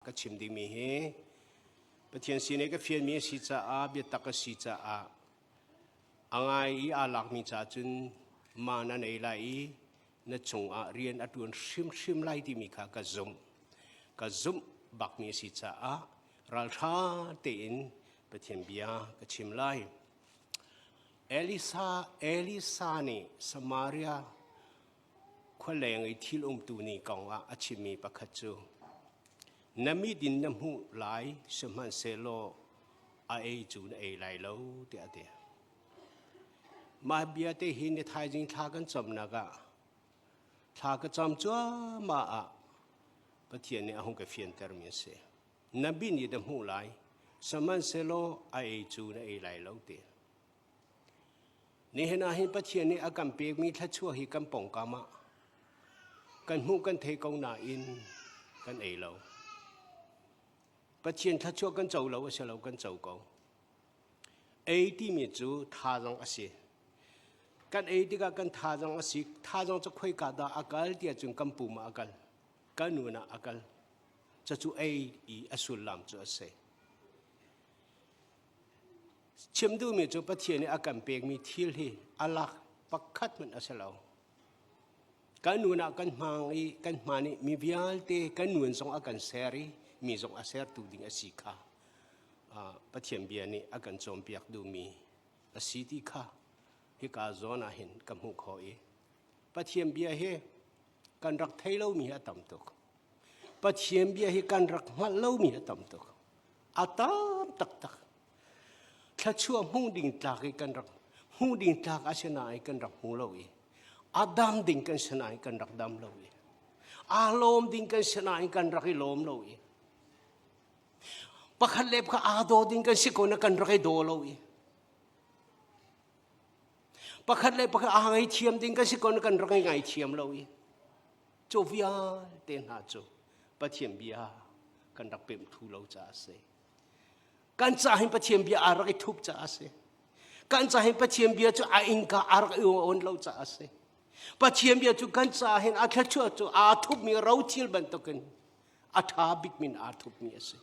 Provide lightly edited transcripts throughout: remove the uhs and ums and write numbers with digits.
Ka chim dingmi hi Pathian sin i ka fianmi a si caah biatak a si caah a ngai i aa lakmi caah cun ma na nei lai i na chungah rian a ṭuan hrimhrim lai timi kha ka zumh. Ka zumh bakmi a si caah ralṭha tein Pathian bia ka chim lai. Elisa, Elisa nih Samaria Khualeng i thil umtu nih kongah a chimmi pakhat cu na mit in na hmuh lai sihmanhsehlaw a ei cu na ei lai lo tiah a ti. Mah bia te hi ni thaizing thla kan camnak ah thla ka cam cuahmah ah Pathian nih a hung ka fiantermi a si. Na mit nih na hmuh lai sihmanhsehlaw a ei cu na ei lai lo ti. Nihin ah hin Pathian nih a kan pekmi thluachuah hi kan pawngkam ah kan hmuh kan thei ko nain kan ei lo. Pathian thluachuah kan co lo a si lo kan co ko. Ei timi cu thazaang a si. Kan ei tikah kan thazaang a si. Thazaang cu khoika dah a kal tiah cun kan pum ah a kal. Kan nun ah a kal. Cucu ei i a sullam cu a si. Chim duhmi cu Pathian nih a kan pekmi thil hi a lak pakhat hmanh a si lo. Kan nun ah kan hmang i kan hmaan i mi vialte kan nun zong a kan ser i mi zong a sertu ding a si kha Pathian bia nih a kan cawnpiak duhmi a si ti kha hika zawn ah hin ka hmuh khawh i Pathian bia hi kan rak thei lomi hi a tam tuk. Pathian bia hi kan rak hngalh lomi a tam tuk. A tam taktak. Thluachuah hmuh ding tlak i kan rak hmuh ding tlak a si nain kan rak hmu lo i a dam ding kan si nain kan rak dam lo i aa lawm ding kan si nain kan rak i lawm lo i pakhat le pakhat aa daw ding kan si ko na kan rak i daw lo i pakhat le pakhat aa ngaithiam ding kan si ko na kan rak i ngaithiam lo i Cu vialte hna cu Pathian bia kan rak pemh thu lo caah a si. Kan ca hin Pathian bia aa rak i thup caah a si. Kan ca hin Pathian bia cu a innka aa rak i on lo caah a si. Pathian bia cu kan ca hin a thluachuah cu aa thupmi rothil bantukin a ṭha bikmi in aa thupmi a si.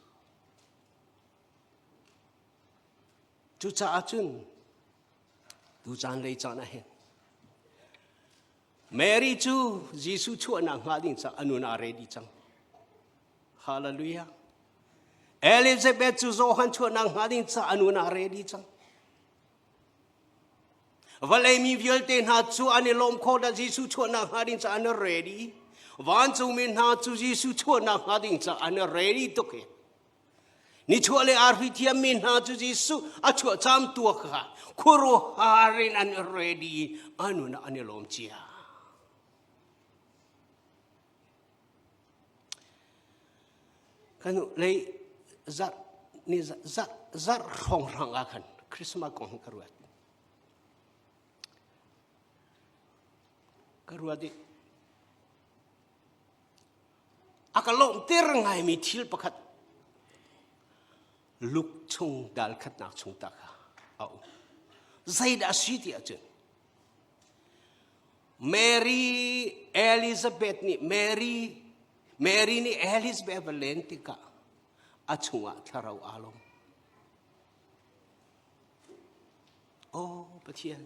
Cucaah cun tu caan lei caan ah hin Mary cu Jesuh chuahnak hnga ding caah a nun aa ready cang. Hallelujah. Elizabeth cu Johan chuahnak hnga ding caah a nun aa ready cang. Vawlei mi vialte hna cu an i lawm khawh dah Jesuh chuahnak hnga ding caah an i ready. Vancungmi hna cu Jesuh chuahnak hnga ding caah an i ready tuk i Nichuah le arfi thiammi hna cu Jesuh a chuah cam tua kha khuaruahhar in an ready i a nun ah an i lawm cia. Kan lei zarh ni zarh zarh hrawng hrang ah khan Christmas kong ka ruat. Ka ruat i A ka lawmhter ngaimi thil pakhat luk chung dal khatnak chung ta kha a um. Zeidah a si ti ahcun Mary Elizabeth nih Mary Mary nih Elizabeth va len tikah a chungah thlarau aa lawm. Oh Pathian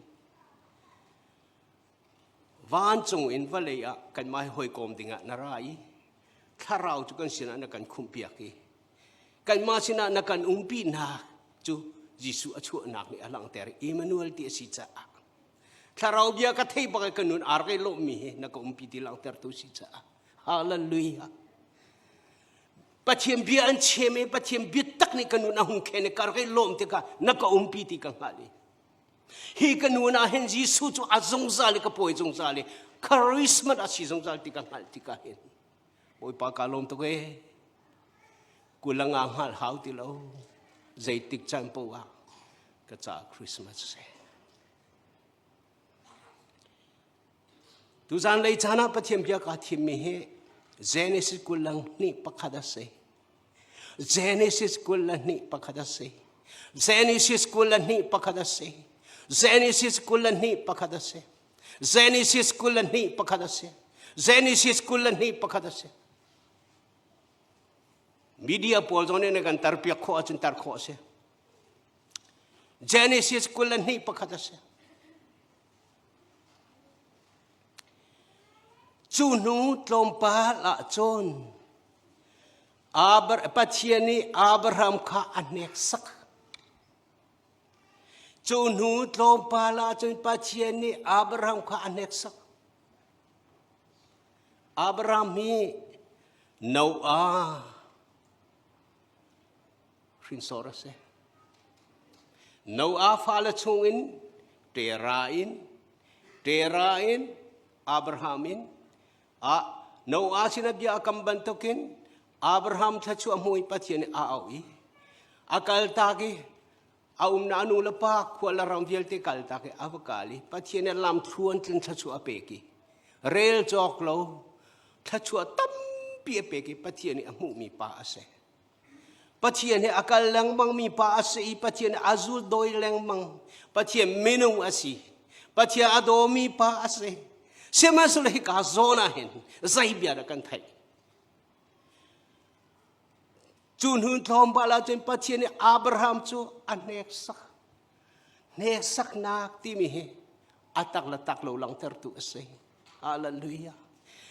Vancung in vawlei ah kanmah he hawikom dingah na ra i thlarau cu kan sinah na kan khumhpiak i kanmah sinah na kan umpinak cu Jesuh a chuahnak nih a langhter i Emmanuel ti a si caah thlarau bia ka thei bak i ka nun aa rak i lawmmi hi na ka umpi ti langhtertu si caah hallelujah Pathian bia an chem i Pathian biatak nih ka nun a hung khen i ka rak i lawm tikah na ka umpi ti ka hngalh i Hi ka nun ah hin Jesuh cu a zungzal i ka pawi zungzal i Christmas a si zungzal ti ka hngalh tikah hin Bawipa ka lawm tuk ee. Kulanga hngalh hau ti lo. Zeitik caan paoh ah ka caah Christmas a si. Tuzan lei caan ah Pathian bia kaa thimmi hi Genesis 21 a si. Genesis 21 a si. Genesis 21 a si. Genesis 21 a si. Genesis 21 a si. Genesis 21 a si. Media pawl zong nih kan tarpiak khawh ahcun tar khawh a si. Genesis 22 pakhat a si. Cu hnu tlawmpal ah cun Pathian nih Abraham kha a hneksak. Cu hnu tlawmpal ah cun Pathian nih Abraham kha a hneksak. Abraham hi Noah hrinsor a si. Noah fale chungin Terah in Terah in Abraham in a Noah sin a bia a kam bantukin Abraham thluachuah hmu i Pathian nih a auh i a kaltak i a umnak nu le pa khua le ram vialte kaltak i a va kal i Pathian nih lam thluan tlin thluachuah a pek i rel cawk lo thluachuah tampi a pek i Pathian nih a hmuhmi pa a si. Pathian he a kal lengmangmi pa a si i Pathian a zul dawi lengmang. Pathian minung a si. Pathian a dawmi pa a si. Sihmanhsehlaw hika zawn ah hin zei bia dah kan theih? Cu hnu tlawmpal ah cun Pathian nih Abraham cu a hneksak. Hneksaknak timi hi a tak le tak lo langhtertu a si. Hallelujah.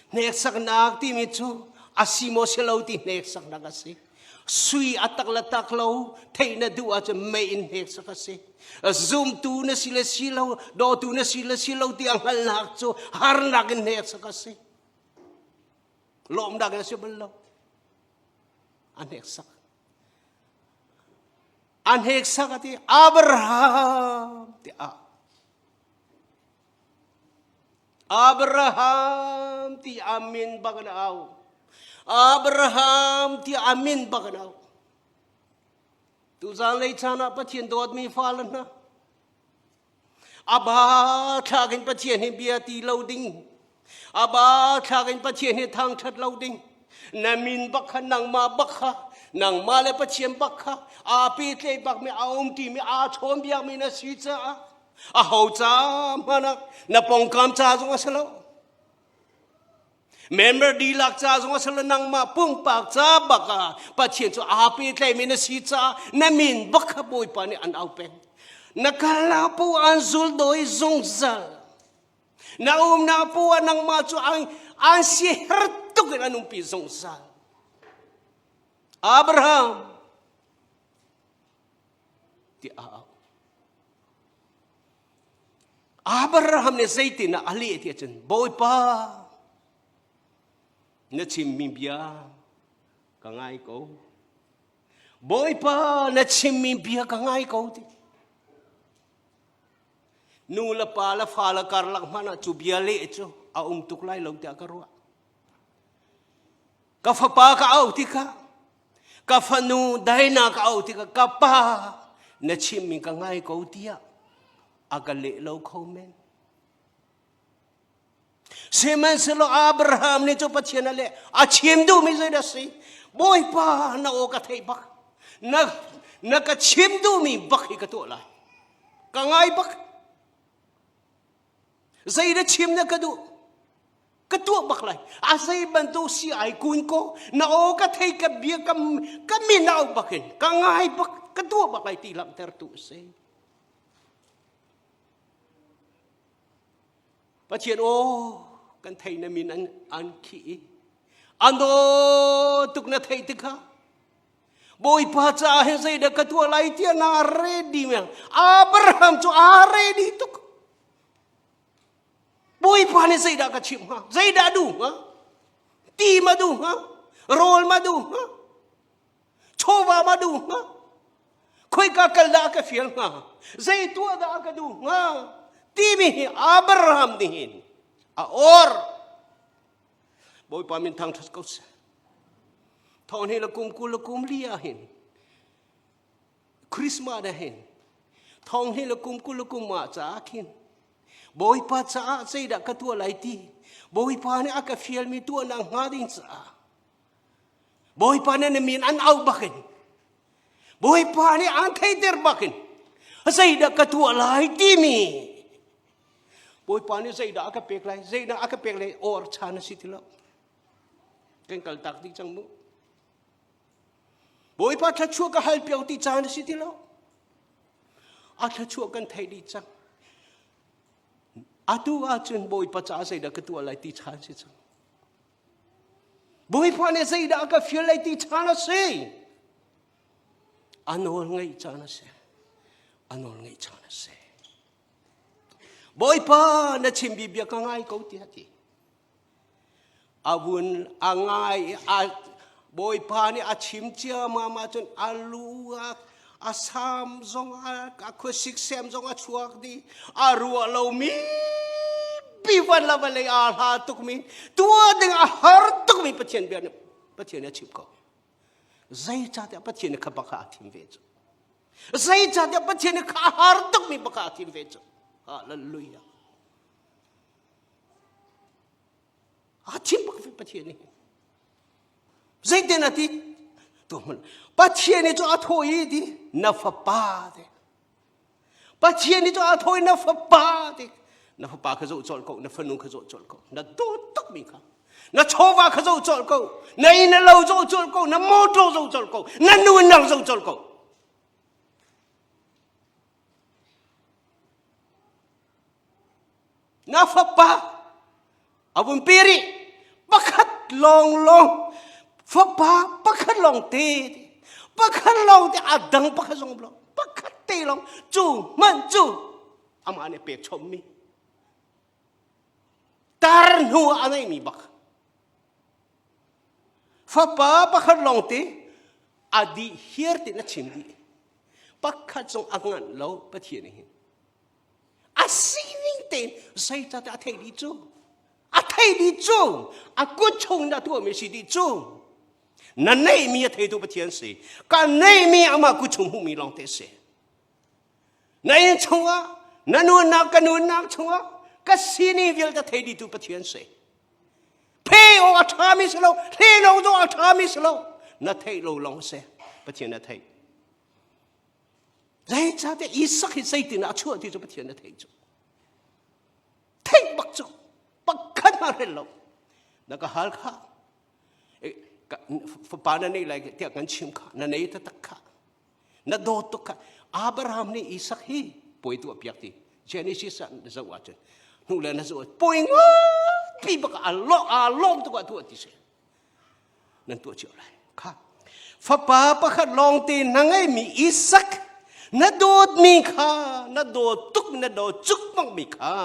Hneksaknak timi cu a si maw si lo ti hneksaknak a si. Sui a tak le tak lo theih na duh ahcun mei in hneksak a si. Zumtu na si le si lo, dawtu na si le si lo ti a hngalhnak cu harnak in hneksak a si. Lawmnak in a si bal lo. A hneksak. A hneksak a ti Abraham tiah Abraham ti a min bak na au. Abraham ti a min bak na au. Tuzan lei caan ah Pathian dawtmi fale hna Aba thlak in Pathian hi bia ti lo ding. Aba thlak in Pathian hi thangṭhat lo ding. Na min bak kha nangmah bak kha nangmah le Pathian bak kha aa pehtlaih bak mi a um ti mi aa chawn biak mi na si caah aho ca hmanh ah na pongkam ca zong a si lo member dihlak ca zong a si lo nangmah pumpak ca bak ah Pathian cu aa pehtlaimi na si caah na min bak kha Bawipa nih an au peng na kalnak pu an zul dawi zungzal na umnak pu ah nangmah cu an an siher tuk in an umpi zungzal Abraham tiah a auh Abraham nih zeitin ah a leh ti ahcun Bawipa na chimmi bia ka ngai ko. Bawipa na chimmi bia ka ngai ko ti. Nu le pa le fa le karlak hmanh ah cu bia leh cu a um tuk lai lo tiah ka ruah. Ka fapa ka auh tikah ka fanu Daina ka auh tikah ka pa na chimmi ka ngai ko tiah a ka leh lo kho men. Sihmanhsehlaw Abraham nih cu Pathian a leh a chim duhmi zeidah si? Bawipa na aw ka theih bak na na ka chim duhmi bak hi ka tuah lai ka ngai bak zei na chim na ka duh ka tuah bak lai a zei bantuk si ai kun ko na aw ka thei ka bia ka ka min au bak in ka ngai bak ka tuah bak lai ti langhter tu a si Pathian aw kan thei na min an an khi i an aw tuk na thei tikha Bawipa caah hin zeidah ka tuah lai tiah na ready meng Abraham cu aa ready tuk Bawipa nih zeidah ka chimh hnga? Zeidah duh hnga? Ti ma duh hnga? Rawl ma duh hnga? Chawva ma duh hnga? Khoika kal dah a ka fial hnga? Zei tuah dah a ka duh hnga? Timi hi Abraham nih hin a or. Bawipa min thangṭhat ko seh. Thawng hi la kum kul la kum li ah hin Christmas ah hin thong hi le kum 20 le kum ah caah khin Bawipa caah zeidah ka tuah lai ti Bawipa nih a ka fialmi tuahnak hnga ding caah Bawipa nih na min an auh bakin Bawipa nih an theiter bakin zeidah ka tuah lai timi Bawipa nih zeidah a ka pek lai zeidah a ka pek lai or chan a si ti lo kan kal tak dih cang mu. Bawipa thluachuah ka hal piak ti caan a si ti lo. A thluachuah kan theih dih cang. Atu ahcun Bawipa caah zeidah ka tuah lai ti caan si cang. Bawipa nih zeidah a ka fial lai ti caan a si. A nawl ngaih caan a si. A nawl ngaih caan a si. Bawipa na chimmi bia ka ngai ko tiah ti. A vun a ngai a Bawipa nih a chim ciammam ahcun a lu a a sam zong a a khuasik sem zong a chuak dih a ruah lomi pi van la vawlei aa hla tukmi tuah ding a har tukmi Pathian bia nih Pathian nih a chim ko. Zeicahtiah Pathian nih kha bak kha a thim ve cu. Zeicahtiah Pathian nih kha a har tukmi bak kha a thim ve cu. Hallelujah. A thim bak ve Pathian nih. Zeitin a ti? Tu hmun. Pathian nih cu a thaw i ti na fapa te. Pathian nih cu a thaw i na fapa te. Na fapa kha zoh colh ko, na fanu kha zoh colh ko. Na dawt tukmi kha. Na chawva kha zoh colh ko. Na inn na lo zoh colh ko. Na motor zoh colh ko. Na nu nang zoh colh ko. Na fapa a vun pe rih pakhat lawnglawng fapa pakhat lawng te pakhat lawng te a dang pakhat zong lo pakhat te lawng cu hmanh cu amah nih pek chommi tar hnu ah a ngeihmi bak fapa pakhat lawng te a dih hiar ti na chim dih pakhat zong a nganh lo Pathian nih hin A sining tein zeicahtiah a theih dih cu. A theih dih cu. A kut chung in a tuahmi si dih cu. Na neihmi a theitu Pathian si. Ka neihmi amah kut chung hmuhmi lawng te si. Na inn chungah, na nunnak ka nunnak chungah ka sining vialte thei dihtu Pathian si. Phe awk a ṭhami si lo, hlen awk zong a ṭhami si lo. Na theih lo lawng si. Pathian na theih. Zeicahtiah Isak hi zeitin a chuah ti cu Pathian a theih cu. Theih bak cu pakhat hmanh hrelh lo. Na ka hal kha fapa na nei lai tiah kan chim kha na nei taktak kha na dawt tuk kha Abraham nih Isak hi puai tuah piak ti Genesis ah na zoh ahcun hnu le na zoh puai nganpi bak a lawm tuk ah tuah ti si nan tuah cio lai kha fapa pakhat lawngte na ngeimi Isak na dawtmi kha na dawt tuk na dawt cukmangmi kha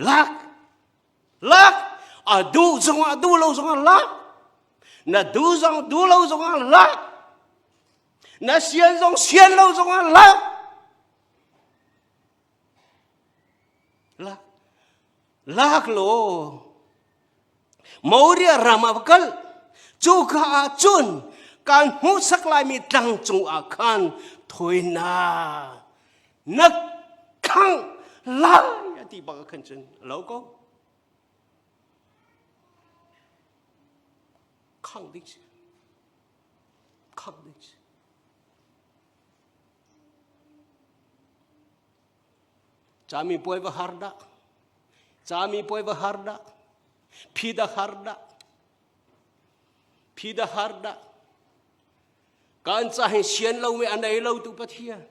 lak lak a duh zongah duh lo zongah lak na duh zong duh lo zongah lak na sian zong sian lo zongah lak lak lak law Moria ram ah va kal. Cuka ah cun kan hmuhsak laimi tlang cungah khan thawinak na khangh lai a ti bak ah khan cun lo ko. Khangh ding si. Khangh ding si. Cami puai va har dah. Cami puai va har dah. Phi da har dah. Phi da har dah. Kan ca hi sian lo mi a nei lo tu Pathian.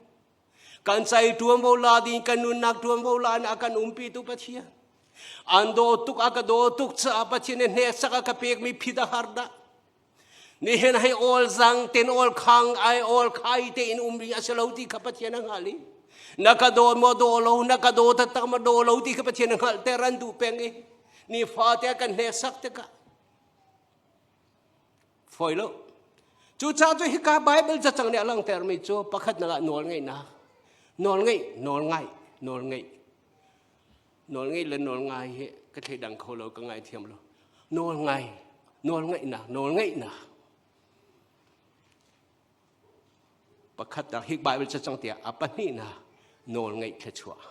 Kan cai tuanvo la ding kan nunnak tuanvo la in a kan umpi tu Pathian. An do tuk a ka do tuk caah Pathian nih hneksak a ka pek mi phi da har dah. Nihin hei awl zang ten awl khang ai awl khai te in um ri a si lo ti kha Pathian a hngalh i na ka daw maw daw lo na ka daw taktak maw daw lo ti kha Pathian a hngalh ter an duh peng i nifate a kan hneksak tikah fawi lo cucaah cu hika Bible cacang nih a langhtermi cu pakhat nak ah nawl ngeihnak nawl ngeih nawl ngaih nawl ngeih Nawl ngeih le nawl ngai hi ka thleidang kho lo, ka ngaithiam lo. Nawl ngai, nawl ngeihnak, nawl ngeihnak. Pakhat nak hi Bible cacang tiah a pahnihnak nawl ngeih thluachuah.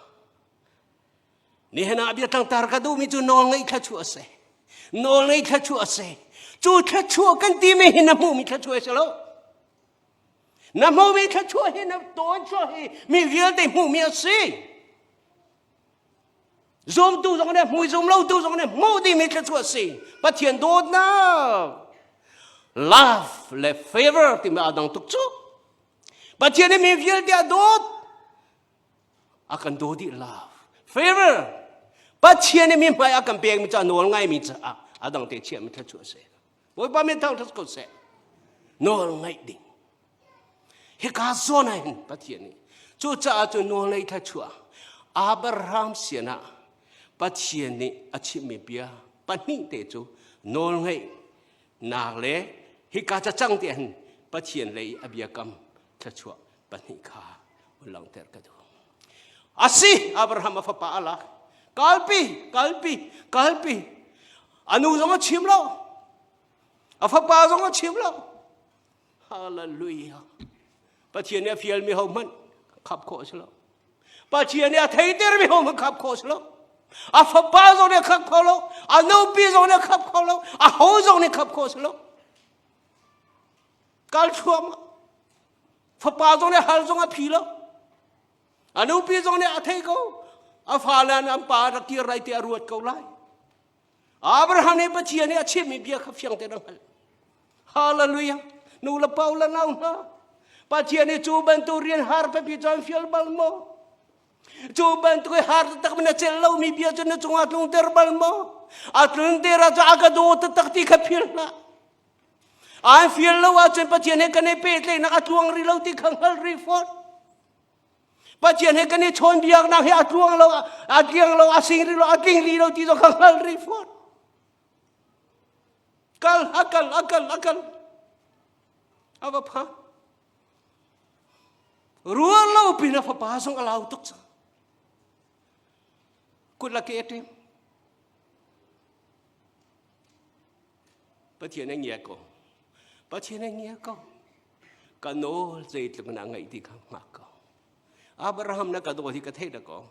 Nihin ah bia tlangtar ka duhmi cu nawl ngeih thluachuah a si. Nawl ngeih thluachuah a si. Cu thluachuah kan timi hi na hmuhmi thluachuah a si lo. Na hmuhmi thluachuah hi na tawn chuah hi mi vialte hmuhmi a si. Zumtu zong nih hmui zum lotu zong nih hmuh dingmi thluachuah a si. Pathian dawtnak. Love le favor timi aa dang tuk cu. Pathian nih mi vialte a dawt. A kan daw dih love. Favor. Pathian nih mi hmai a kan pekmi ca nawl ngaimi caah a dang te chiahmi thluachuah a si. Bawipa min thangṭhat ko seh. Nawl ngaih ding. Hika zawn ah hin Pathian nih cucaah cu nawl ngaih thluachuah Abraham sian ah Pathian nih a chimmi bia pahnih te cu nawl ngaih nak le hika cacang te hin Pathian lei a biakam thluachuah pahnih kha langhter ka duh. Asi Abraham a fapa a lak. Kalpi, kalpi, kalpi. A nu zong a chim lo. A fapa zong a chim lo. Hallelujah. Pathian nih a fialmi ho hmanh khap khawh a si lo. Pathian nih a theitermi ho hmanh khap khawh a si lo. A fapa zong nih a khap kho lo. A nupi zong nih a khap kho lo. A ho zong nih khap khawh a si lo. Kal thluahmah. Fapa zong nih hal zong a phi lo. A nupi zong nih a thei ko. A fale an pa rak kir lai ti a ruat ko lai. Abraham nih Pathian nih a chimmi bia kha fiang tein a hngalh. Hallelujah. Nu le pa le nau hna. Pathian nih cu bantuk rian har pipi cu an fial bal maw? Cu bantuk i har taktak na celh lomi bia cu na cungah tlungter bal maw? A tlungter ah cun a ka daw taktak ti kha philh hlah. An fial lo ahcun Pathian he kan i pehtlaihnak a tluang rih lo ti kha hngal rih fawn. Pathian he kan i chawnbiaknak hi a tluang lo, a tliang lo, a sing rih lo, a tling rih lo ti zong kha hngal rih fawn. Kal, a kal, a kal, a kal. A va phan. Rual lo pin a fapa zong a lau tuk cang. Kut la ke a ṭem. Pathian a ngia ko. Pathian a ngia ko. Ka nawl zeitluk na ngaih ti kha hngak ko. Abraham na ka dawt hi ka theih da ko.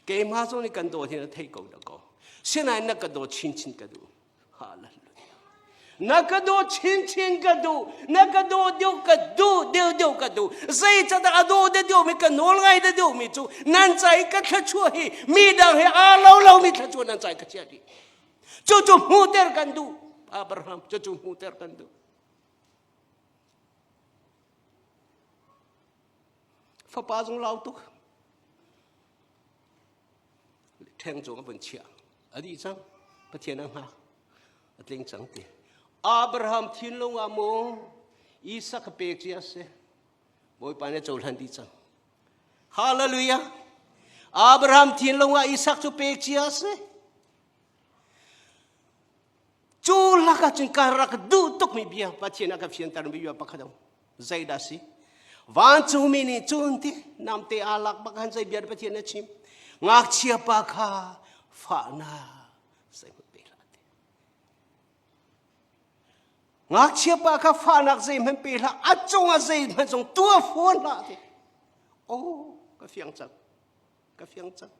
Keimah zong nih kan dawt hi na theih ko da ko. Sinain na ka dawt chinchin ka duh. Hallelujah. Na ka dawt chinchin ka duh. Na ka dawt deuh ka duh deuh deuh ka duh. Zeicadah a daw de deuh mi ka nawl ngai de deuh mi cu nan ca i ka thluachuah hi mi dang he aa lo lo mi thluachuah nan ca i ka chiah dih. Cucu hmuhter kan duh. Abraham cucu hmuhter kan duh. Fapa zong lau tuk. Ṭheng cung a vun chiah. A dih cang. Pathian a hngak. A tling cang ti. Abraham thinlung ah mu Isak a pek cia si. Bawipa nih a cohlan dih cang. Hallelujah. Abraham thinlung ah Isak cu pek cia si. Cu lakah cun ka rak duh tukmi bia Pathian a ka fiantermi bia pakhat a um. Zeidah si? Vancungmi nih cun ti namte aa lak bak han zei bia Pathian a chim. Ngakchia pa kha fahnak zeihmanh pe hlah ti. Ngakchia pa kha fahnak zeihmanh pe hlah, a cungah zeihmanh zong tuah fawn hlah ti. Oh, ka fiang cang. Ka fiang cang.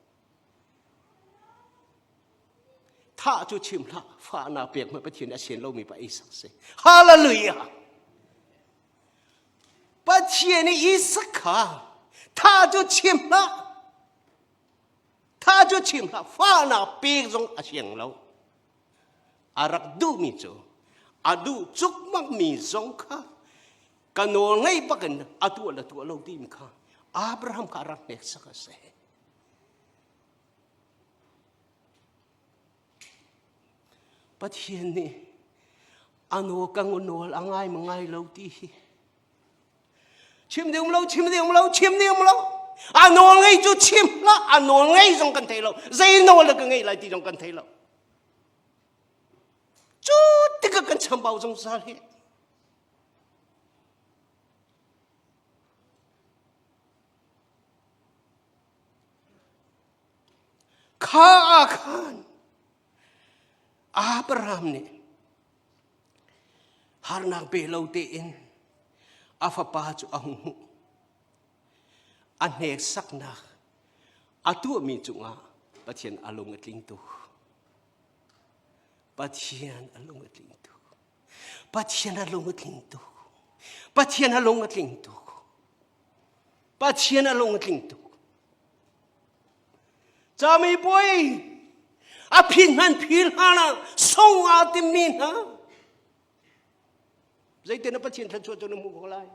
Thah cu chim hlah, fahnak pek hmanh Pathian a sian lomi pa Isak si. Hallelujah! Pathian i Isak kha thah cu chim hlah, thah cu chim hlah, fahnak pek zong a siang lo. A rak duhmi cu a duh cukmakmi zong kha ka nawl ngei bakin a tuah le tuah lo timi kha Abraham kha a rak hneksak a si. Pathian nih a nawl ka nawl a ngai ma ngai lo ti hi chim ding um lo chim ding um lo chim ding um lo a nawl ngei cu chim hlah a nawl ngei zong kan thei lo zei nawl ka ngei lai ti zong kan thei lo cu tikah kan chambau zungzal hi Kha ah khan Abraham nih harnak pe lo tein a fapa cu a hung hmuh. A hneksaknak a tuahmi cungah Pathian a lung a tling tuk. Pathian a lung a tling tuk. Pathian a lung a tling tuk. Pathian a lung a tling tuk. Pathian a lung a tling tuk. Cami puai a phin hman phil hna song aa timmi hna. Zeitin na Pathian thluachuah cu na hmuh ko lai?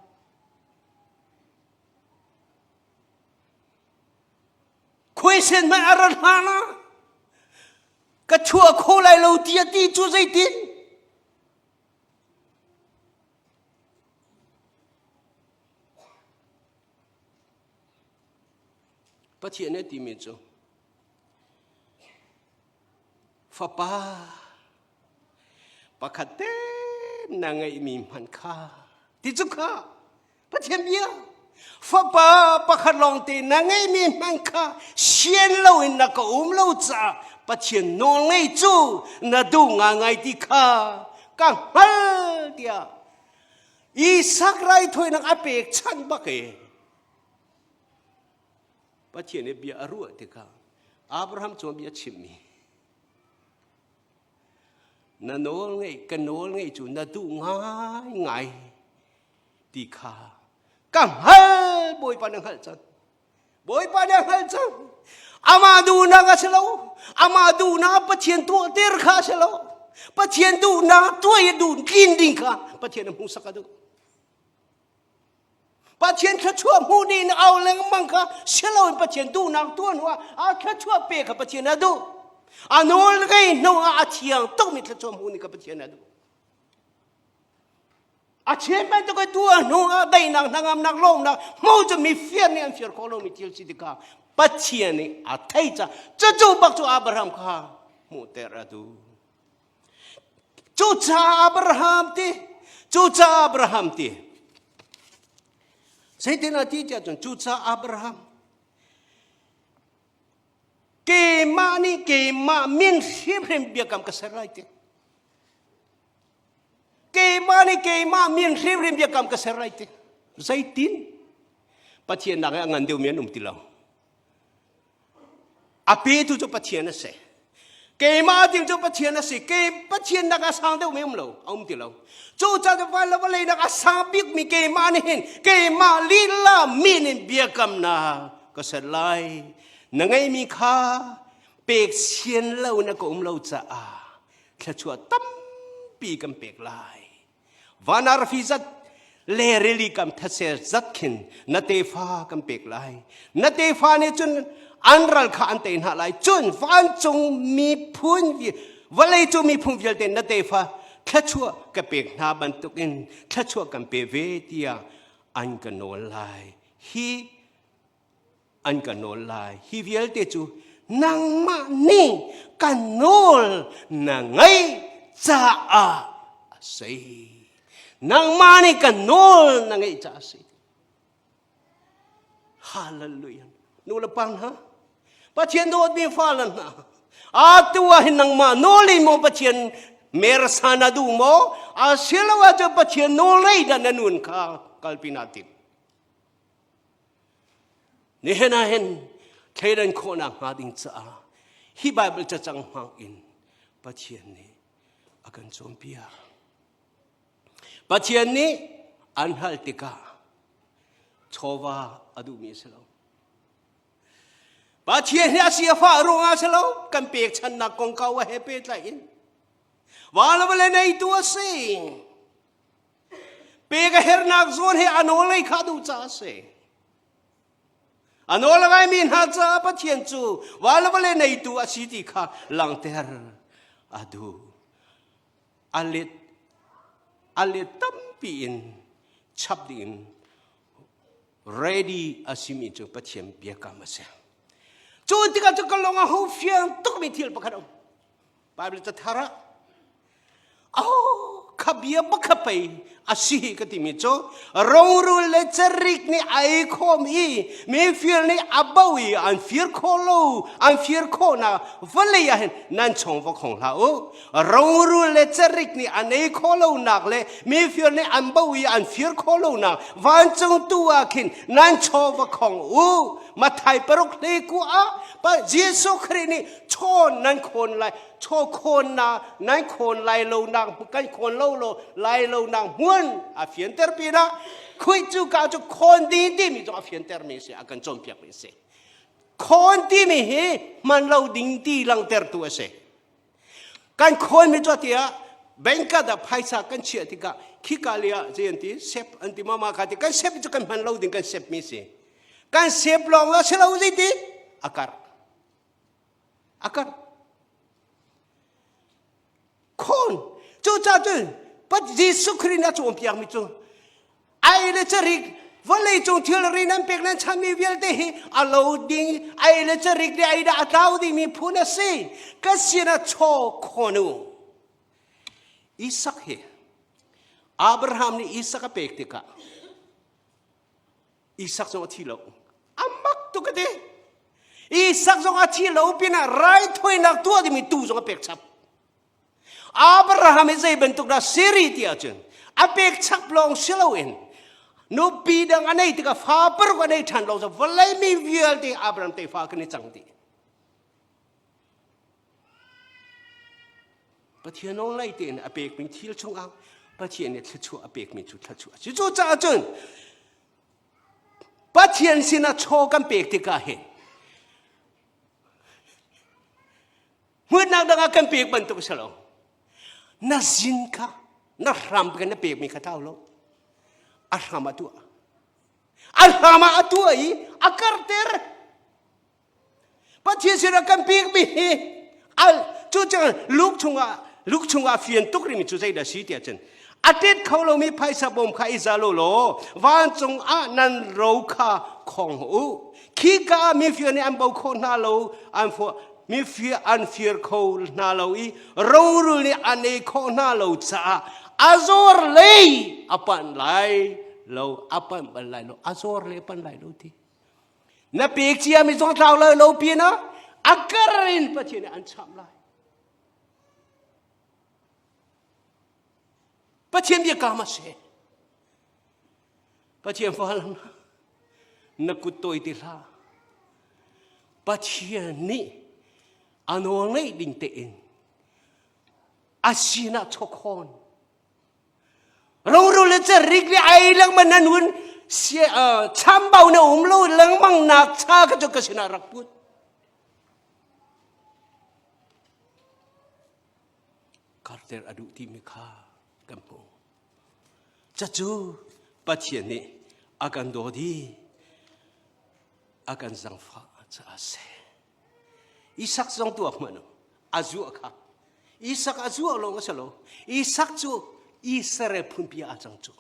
Khuaisen hmanh a rat hlan ah ka chuah kho lai lo ti a ti cu zeitin? Pathian nih a timi cu fapa pakhat te na ngeihmi hmanh kha ti cu kha Pathian bia fapa pakhat lawngte na ngeihmi hmanh kha sian loin na ka um lo caah Pathian nawl ngei cu na duh ngaingai ti kha ka hngal tiah Isak raithawinak a pek chan bak e Pathian nih bia a ruah tikah Abraham cu bia a chimmi na nawl ngeih ka nawl ngeih cu na duh ngaingai ti kha ka hngal Bawipa na hngalh cang Bawipa na hngalh cang amah duhnak a si lo amah duhnak Pathian tuahter kha a si lo Pathian duhnak tuah i duh tlin ding kha Pathian a hmuhsak a duh Pathian thluachuah hmuh ding in au lengmang kha siloin Pathian duhnak tuah hnu ah a thluachuah pe kha Pathian a duh. A nawl ngei hnu ah a thiang tukmi thluachuah hmuh ning kha Pathian a duh. A chim bantuk i tuah hnu ah daihnak hnangamnak lawmnak hmuh cu mi fir nih an fir khawh lomi thil si tikah Pathian nih a thei ca cucu bak cu Abraham kha hmuhter a duh. Cucaah Abraham ti, cucaah Abraham ti. Zeitin a ti tiah cun cucaah Abraham keimah nih keimah min hrimhrim biakam ka ser lai ti. Keimah nih keimah min hrimhrim biakam ka ser lai ti. Zeitin? Pathian nak i a ngan deuhmi an um ti lo. A petu cu Pathian a si. Keimah ding cu Pathian a si. Ke Pathian nak a sang deuhmi um lo, a um ti lo. Cu ca cu van le vawlei nak a sang bikmi keimah nih hin keimah lila min in biakamnak ka ser lai. Na ngeihmi kha pek sian lo na ka um lo caah thluachuah tampi kan pek lai. Van arfi zat le rili kam thase zat khin na tefa kan pek lai. Na tefa nih cun an ral kha an tei hna lai. Cun vancung miphun vawlei cu miphun vialte na tefa thluachuah ka pek hna bantukin thluachuah kan pe ve tiah an ka nawl lai. Hi an ka nawl lai. Hi vialte cu nangmah nih ka nawl na ngaih caah a si. Nangmah nih ka nawl na ngeih caah a si. Hallelujah. Nu le pa hna, Pathian dawtmi fale hna, atu ah hin nangmah nawl in maw Pathian mersan a duh maw? Asiloah cu Pathian nawl ngei dah na nun kha kalpi naa tim. Nihin ah hin thleidan khawhnak hnga ding caah hi Bible cacang hmang in Pathian nih a kan cawnpiak. Pathian nih an hal tikah chawva a duhmi a si lo. Pathian hi a si a fah ruangah a si lo, kan pekchannak kongkau a he pehtlai in. Val le neitu a si. Pek a hernak zawn he a nawl ngei kha duh caah a si. A nawl a ngaimi hna caah Pathian cu va le vale neitu a si ti kha langhter a duh. A let a let tampi in chap ding in ready a simi cu Pathian biakam a si. Cu tikah cu ka lung a ho fiang tukmi thil pakhat a um. Bible cathar ah oh kha bia pakhat pei a si ka timi cu rungrul le cerik nih ai khawm i mifir nih a bo i an fir khawh lo an fir khawhnak vawlei ah hin nan chong va khong hlah u rungrul le cerik nih an ei khawh lonak le mifir nih an bo i an fir khawh lonak vancung tu ah khin nan chaw va khong u Mathai paruk hlei ku ah Jesuh Khrih nih chawn nan khawn lai chaw khawn na nan khawn lai lo nak kan khawn lo lo lai lo nak hmun a fianter pinah khui cu ka cu khawn ding timi cu a fianter mi si a kan cawnpiak mi si khawn timi hi hman lo ding ti langtertu a si kan khawn mi cu tiah. Bank ah dah phaisa kan chiah tikah khika le ah zei an ti sep an ti mama kha ti kan sep cu kan hman lo ding kan sep mi si. Kan sep lawng ah si lo zei ti a karh. A karh. Khon cucaah cun Pat Jesuh Khrih nih a cawnpiakmi cu ai le carik vawlei cung thilri nan pek nan chanmi vialte hi a lo ding ai le carik le ai dah a tlau dingmi phun a si ka sinah chaw khon u Isak hi Abraham nih Isak a pek tikah Isak zong a thi lo a mak tuk a ti Isak zong a thi lo pinah raithawinak tuah dingmi tuu zong a pek chap Abraham hi zei bantuk dah siri ti ahcun a pek chap lawng si loin nupi dang a nei tikah fa paruk a nei ṭhan lawng cu vawlei mi vialte Abraham tefa kan i cang dih. Pathian nawl lei tein a pekmi thil chungah Pathian nih thluachuah a pekmi cu thluachuah a si. Cucaah cun Pathian sinah chaw kan pek tikah hin hmuitnak dang ah kan pek bantuk a si lo. Na zin kha na hram kan na pekmi kha tlau lo. A hram ah tuah. A hram ah a tuah i a karter. Pathian sinah kan pekmi hi al cu cang Luke chungah Luke chungah fian tuk rimi cu zeidah si tiah cun a tet kho lomi phaisa bawm kha i zal u law vancung ah nan ro kha khong u khika ah mifir nih an bo kho hna lo an fo mifir an fir kho hna lo i rorul nih an ei khawh hna lo caah a zawr lei a panh lai lo a panh bal lai lo a zawr lei a panh lai lo ti Na pek ciami zong tlau lai lo pinah a kar in Pathian nih an cham lai. Pathian biakam a si. Pathian fal na kut tawi ti hlah. Pathian nih a nawl ngeih ding tein a sinah chokhawn Rorul le carik le ai lengmang nan hun chambau na um lo lengmang nak cha ka cu ka sinah rak put. Karter a duh timi kha kan hmu. Cacu Pathian nih a kan dawt i a kan zangfah caah a si. Isak zong tuak hmanh a zuah kha Isak a zuah lawng a si lo Isak cu Israel phunpi ah a cang cu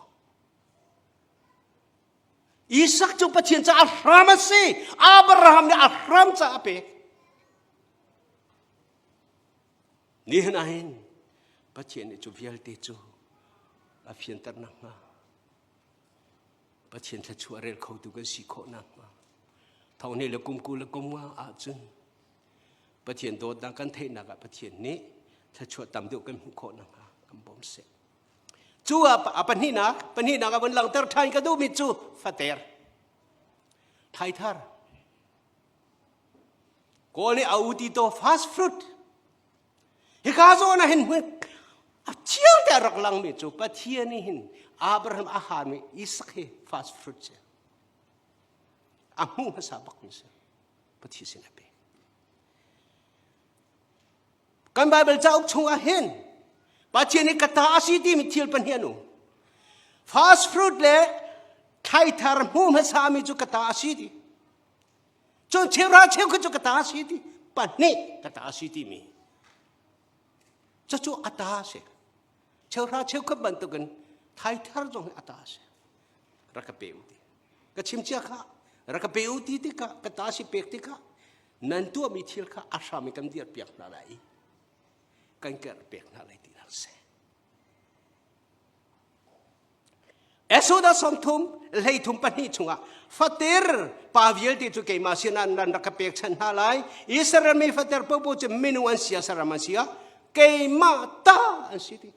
Isak cu Pathian caah a hram a si Abraham nih a hram caah a pek nihin ah hin Pathian nih cu vialte cu a fianter nakhnga Pathian thluachuah rel khotu kan si khawh nakhnga thong le kum 20 le kum nga ahcun Pathian dawtnak kan theihnak ah Pathian nih thluachuah tam deuh kan hmuh khawh nakhnga kan bawm seh. Cu a pahnihnak pahnihnak a vun langhter ṭhan ka duhmi cu fater thaithar Kawl nih a uti to fast fruit hika zawn ah hin a chiang te a rak langmi cu Pathian nih hin Abraham a hanmi Isak hi fast fruit si a hmuh hmasa bak mi si Pathian sin a pe. Kan Bible cauk chungah hin Pathian nih ka ta a si timi thil pahnih an um. First fruit le thlaithar hmu hmasami cu ka ta a si ti. Cun cheuhra cheukhat cu ka ta a si ti. Pahnih ka ta a si timi. Cucu a ta a si. Cheuhra cheukhat bantukin thaithar zong hi a ta a si. Rak ka pe u ti. Ka chim cia kha rak ka pe u ti tikah ka ta si pek tikah nan tuahmi thil kha a hram in kan dirh piak hna lai i kan kerh pek hna lai ti nak si. Exodus 30 hleithum pahnih chungah fater pa vialte cu keimah sinah nan rak ka pekchanh hna lai Israel mi fater popo cu minung an sia saram an sia keimah ta an si ti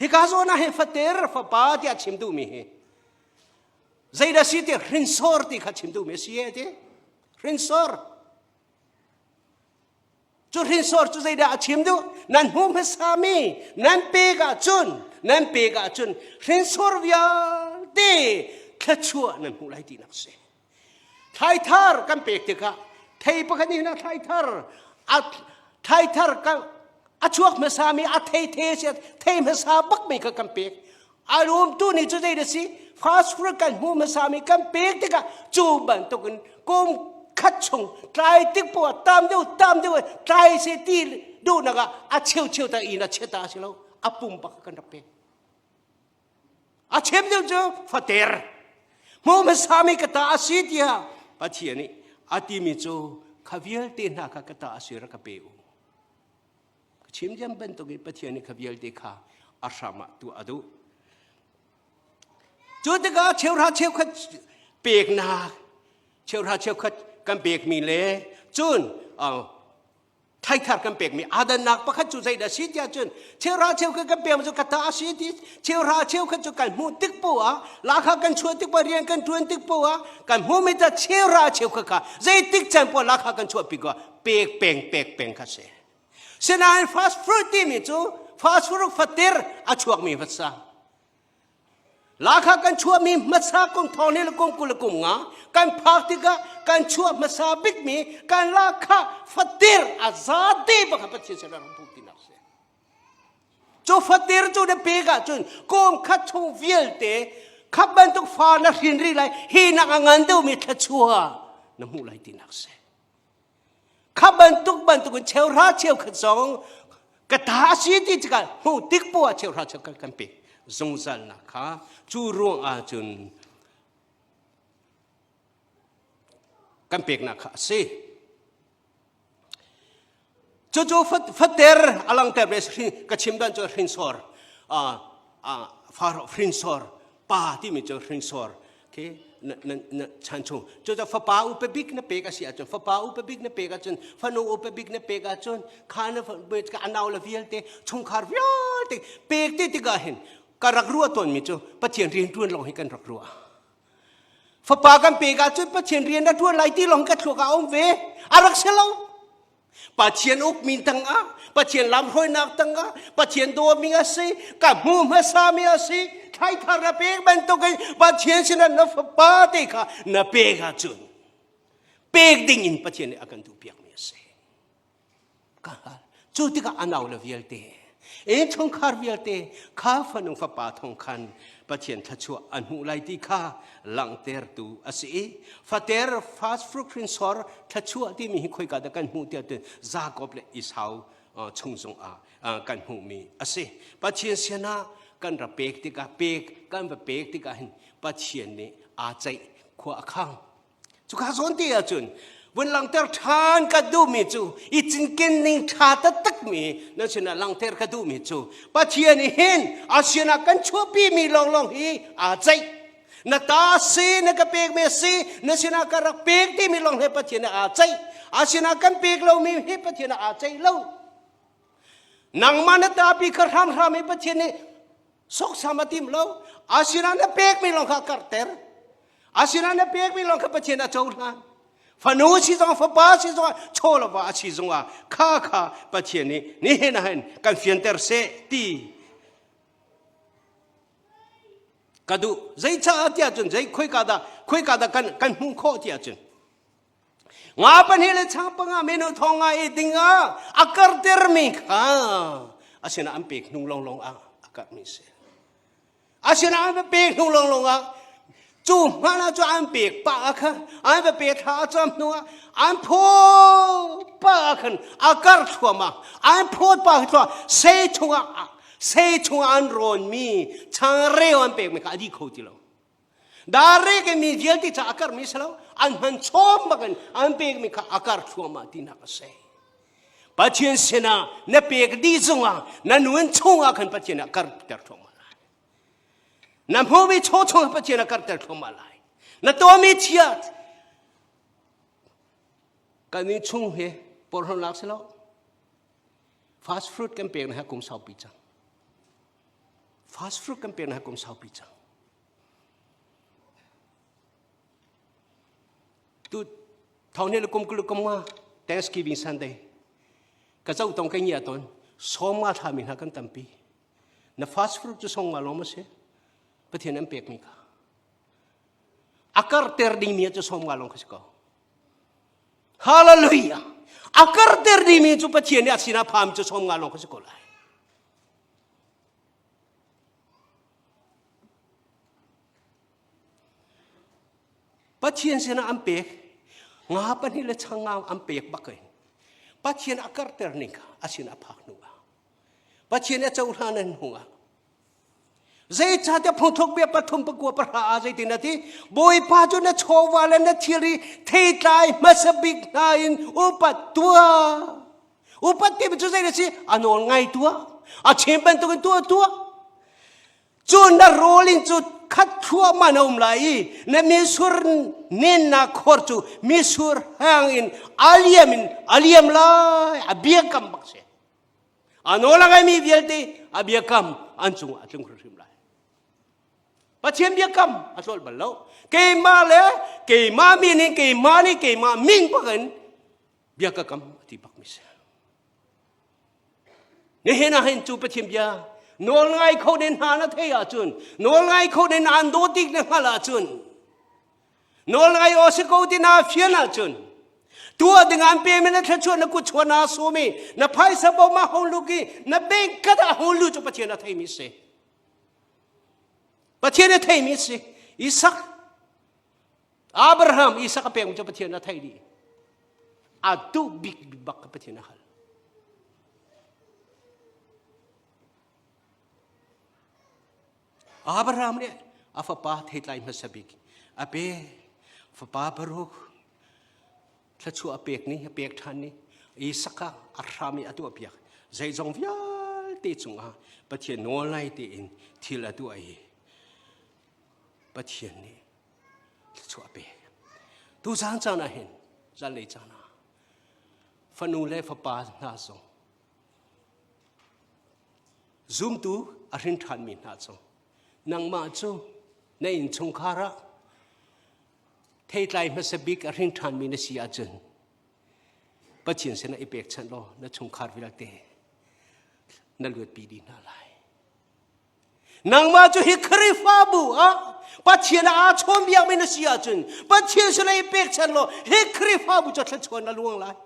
Hika zawn ah hin fater fapa tiah chim duhmi hi zeidah si ti hrinsor ti kha chim duhmi a si e ti hrinsor cu hrinsor cu zeidah a chim duh nan hmu hmasami nan pek ahcun nan pek ahcun hrinsor vialte thluachuah nan hmuh lai tinak si thlaithar kan pek tikah thei pakhat nih hin thlaithar thlaithar kan. A chuak hmasami a thei the si thei hmasa bakmi kha kan pek. A rumtu nih cu zei da si fast food kan hmu hmasami kan pek tikah cu bantukin kum khat chung tlai tik poah tam deuh tam deuh tlai se ti duhnak ah a cheu cheu ta in a cheta si lo a pum bak kan rak pek. A chim deuh cu fater hmu hmasami ka ta a si tiah Pathian nih a timi cu kha vialte hna kha ka ta a si rak ka pe u. Ka chim diam bantuk in Pathian nih kha vialte kha a hram ah tuah a duh. Cu tikah cheuhra cheukhat peknak cheuhra cheukhat kan pekmi le cun thaithar kan pekmi adannak pakhat cu zeidah si tiah cun cheuhra cheukhat kan pekmi cu ka ta a si ti cheuhra cheukhat cu kan hmuh tik poah ah lakha kan chuah tik poah rian kan ṭuan tik poah ah kan hmuhmi ta cheuhra cheukhat kha zeitik can poah lakha kan chuah pi ko pek peng pek peng kha si sinain fast fruit timi cu fast fruit fatir a chuakmi hmasa Lakha kan chuahmi hmasa kum thong ni le kum 20 le kum nga kan phak tikah kan chuah hmasa bikmi kan lakha fatir a zate bak Pathian sin rak puk tinak si. Cu fatir cu na pek ahcun kum khat chung vialte khap bantuk fa na hrin rih lai hi nak a ngan deuhmi thluachuah na hmuh lai tinak si. Kha bantuk bantuk in cheuhra cheukhat zong ka ta a si ti tikah hmuh tik poah cheuhra cheukhat kan pek zungzalnak kha cu ruang ahcun kan peknak kha a si. Cucu fater a langter ve ka chim dan cu hrinsor Faro hrinsor pa timi cu hrinsor okay na na na chan chung cucu fapa upa bik na pek a si ahcun fapa upa bik na pek ahcun fanu upa bik na pek ahcun kha na ka nau le vialte chungkhar vialte pek te tikah hin ka rak ruah tawnmi cu Pathian rian ṭuan lawng hi kan rak ruah Fapa kan pek ahcun Pathian rian na ṭuan lai ti lawng ka thluak ah a um ve. A rak si lo. Pathian ukmi tangah, Pathian lamhruainak tangah, Pathian dawmi a si, ka hmu hmasami a si, thlaithar na pek bantukin Pathian sinah na fapa te kha na pek ahcun pek ding in Pathian nih a kan duhpiakmi a si. Ka hal. Cu tikah a nau le vialte, innchungkhar vialte kha fanu fapa thong khan Pathian thluachuah an hmuh lai ti kha langhtertu a si i fater fast fruit hrinsor thluachuah timi hi khoika dah kan hmuh tiah cun Jakob le Esau chung zongah kan hmuhmi a si. Pathian sinah kan ra pek tikah pek kan va pek tikah hin Pathian nih aa ceih khua a khang. Cuka zawn te ahcun vun langhter ṭhan ka duhmi cu i cinken ning ṭha taktakmi nan sinah langhter ka duhmi cu Pathian nih hin a sinah kan chuahpimi lawnglawng hi aa ceih. Na ta si na ka pekmi a si na sinah ka rak pek timi lawng he Pathian nih aa ceih. A sinah kan pek lomi hi Pathian aa ceih lo. Nangmah na tapi kha hramhram i Pathian nih soksam a tim lo. A sinah na pekmi lawng kha karhter. Asinain na pekmi lawng kha Pathian a cohlan. Fanu si zong fapa si zong chaw le va a si zongah kha kha Pathian nih nihin ah hin kan fianter seh ti ka duh. Zeicaah tiah cun zei khoika dah khoika dah kan kan hmuh khawh tiah cun nga pahnih le chang panga menu thong nga i ding ah a kartermi kha asinain an pek hnu lawnglawng ah a karhmi si. Asinain va pek hnu lawnglawng ah cu hmanh ah cu an pek pah ah khan an va pek thla a cam hnu ah an phaw pah ah khan a kar thluahmah an phawt pah thluah sei chungah sei chungah an rawnmi changreu an pekmi kha a dih kho ti lo darek in mi vialte ca a karmi si lo an hman chawm bakin an pekmi kha a kar thluahmah tinak a si Pathian sinah na pek dih zongah na nun chungah khan Pathian ah karter thluahmah lai. Na hmuhmi chaw chungah Pathian ah karter thluahmah lai. Na tuahmi chiat kan in chung hi porhlawtnak si lo. Fast fruit kan pek na ha kum saupi cang. Fast fruit kan pek na ha kum saupi cang. Tu thong ni le kum kul kum nga Thanksgiving Sunday ka zoh tong ka ngia ton som nga thla mi hna kan tampi na fast fruit cu song nga lawm a si Pathian an pek mi kha a karter ding mi cu som nga lawng kha si ko Hallelujah! A karter dimi cu Pathian nih a sinah phami cu 50 lawng kha si ko lai. Pathian sinah an pek nga pahnih le chang nga an pek bak in Pathian a karter ning kha a sin a phak hnu ah Pathian a cohlan hnu ah Zeicahtiah phungthluk bia pathum pakua pahra ah zeitin a ti? Bawipa cu na chawva le na thilri theitlai hmasa bik hna in upat tuah. Upat timi cu zei a si? A nawl ngai tuah. A chim bantukin tuah tuah. Cu na rawl in cu khat thluahmah na um lai i na misur nennak khor cu misur hang in a liam in a liam lai. A biakam bak si. A nawl a ngaimi vialte a biakam an cungah a tlung hrimhrim lai. Pathian biakam a tlolh bal lo. Keimah le keimah min in keimah nih keimah min bak in bia ka kam a ti bak mi si. Nihin ah hin cu Pathian bia nawl ngai kho den hna na thei ahcun nawl ngai kho den an dawt tik na hngalh ahcun Nawl ngai aw si ko ti na fian ahcun tuah ding an pe mi na thluachuah na kut chuah na sum i na phaisa bom a hong luk i na bank kat a hong lu cu Pathian a theimi si. Pathian a theimi si. Isak Abraham Isak a pek cu Pathian a thei dih. A duh bik bak Pathian a hal. Abraham nih a fapa theitlai hmasa bik a pe fapa paruk thluachuah a pek ni a pek ṭhan ni Isak ah a hram i a tuahpiak zeizong vialte cungah Pathian nawl ngai tein thil a tuah i Pathian nih thluachuah a pek tu zan caan ah hin zanlei caan ah fanu le fapa hna zong Zumtu a hrin ṭhanmi hna cu nangmah cu na innchungkhar ah theitlai hmasa bik a hrin ṭhanmi na si ahcun Pathian sinah i pekchanh law na chungkhar vialte na luatpi dih hna lai. Nangmah cu hi Khrihfabu ah Pathian ah aa chawnbiakmi na si ahcun Pathian sinah i pekchanh law hi Khrihfabu cu thluachuah na luang lai.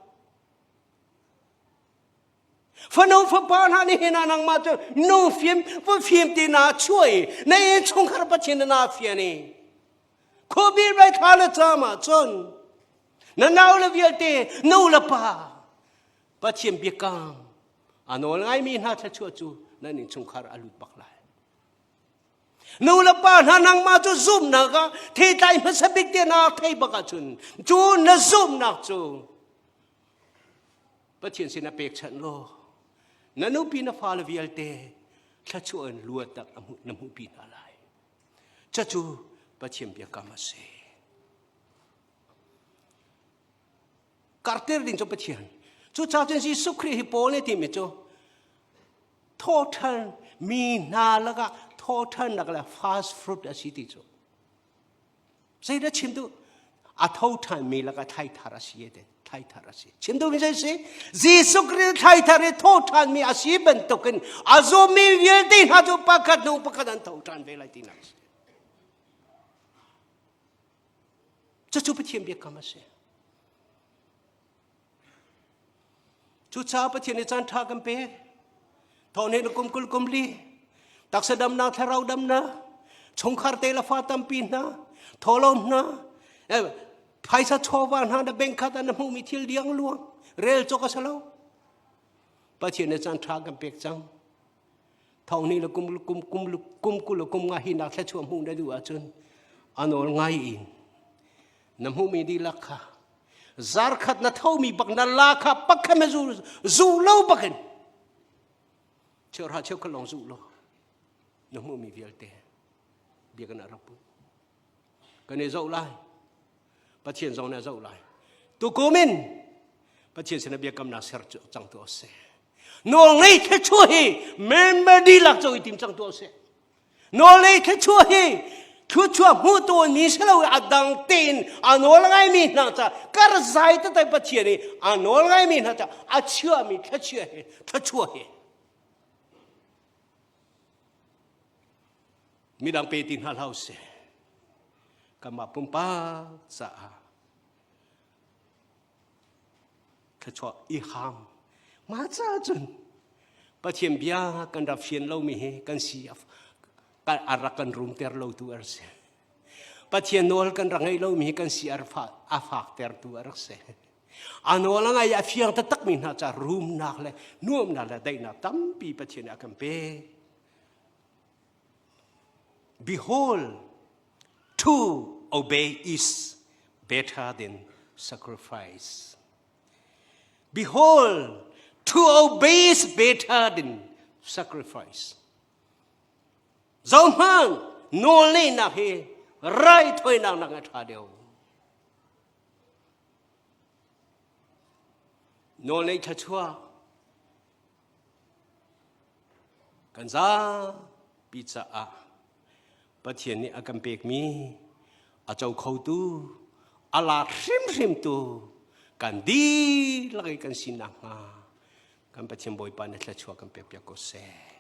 Fanu fapa hna nih hin ah nangmah cu nu fim va fim ti na chuah i na innchungkhar Pathian na fian i khuabil bai thla le cam ah cun na nau le vialte nu le pa Pathian biakam a nawl ngaimi hna thluachuah cu nan innchungkhar a lut bak lai. Nu le pa hna nangmah cu zumhnak ah theitlai hmasa bik te na thei bak ahcun cu na zumhnak cu Pathian sin ah pekchanh law na nupi na fale vialte thluachuah in luatnak na hmuhpi hna lai. Cucu Pathian biakam a si. Karter ding cu Pathian. Cucaah cun Jesuh Khrih hi Paul nih timi cu thawṭhan mi hna lakah thawṭhannak le fast fruit a si ti cu. Zeidah chim duh? A tho ṭhanmi lakah thlaithar a si te thlaithar a si. Chim duhmi zei si? Jesuh Khrih thlaithar i tho ṭhanmi a si bantukin a zummi vialte hna cu pakhat hnu pakhat an tho ṭhan ve lai tinak a si. Cucu Pathian biakam a si. Cucaah Pathian nih caan ṭha kan pek. Thawhne na kum 20 kum li, taksa damnak, thlarau damnak, chungkhar te le fa tampi hna, thawhlawm hna, phaisa chawva hna na bank khat ah na hmuhmi thil liang luang, rel cawk a si lo. Pathian nih caan ṭha kan pek cang. Thawhni le kum kum kum kum 20 le kum nga hi nak thluachuah hmuh na duh ahcun a nawl ngai in na hmuhmi dihlak kha zarkhat na thomi bak na la kha pakhat na zu zu lo bakin cheuhra cheukhat lawng zu lo na hmuhmi vialte bia kan rak pu kan i zoh lai Pathian zong nih a zoh lai tukum in Pathian sin biakamnak ser cang tu a si nawl ngei thluachuah hi member dihlak cu i tim cang tu a si Nawlei thluachuah hi thluachuah hmuh tawnmi si lo a dang tein a nawl ngaimi hna ca karzai tatai Pathian i a nawl ngaimi hna ca a chiahmi thluachuah hi thluachuah hi midang pe ti hna hlah usih kanmah pumpak caah. Thluachuah i ham. Mah caah cun Pathian bia kan rak fian lomi hi kan si a rak kan rumter lotu a si. Pathian nawl kan rak ngeih lomi hi kan si a faktertu a rak si. A nawl a ngai a fiang taktakmi hna ca rumnak le nuamnak le daihnak tampi Pathian nih a kan pek. Behold, to obey is better than sacrifice. Behold, to obey is better than sacrifice. Zohmang nawlngeihnak hi raithawinak nak a ṭha deuh. Nawlneih thluachuah kan zapi caah Pathian nih a kan pekmi a co khotu a lak hrimhrimtu kan dihlak i kan si nakhnga kan Pathian Bawipa nih thluachuah kan pekpiak ko seh.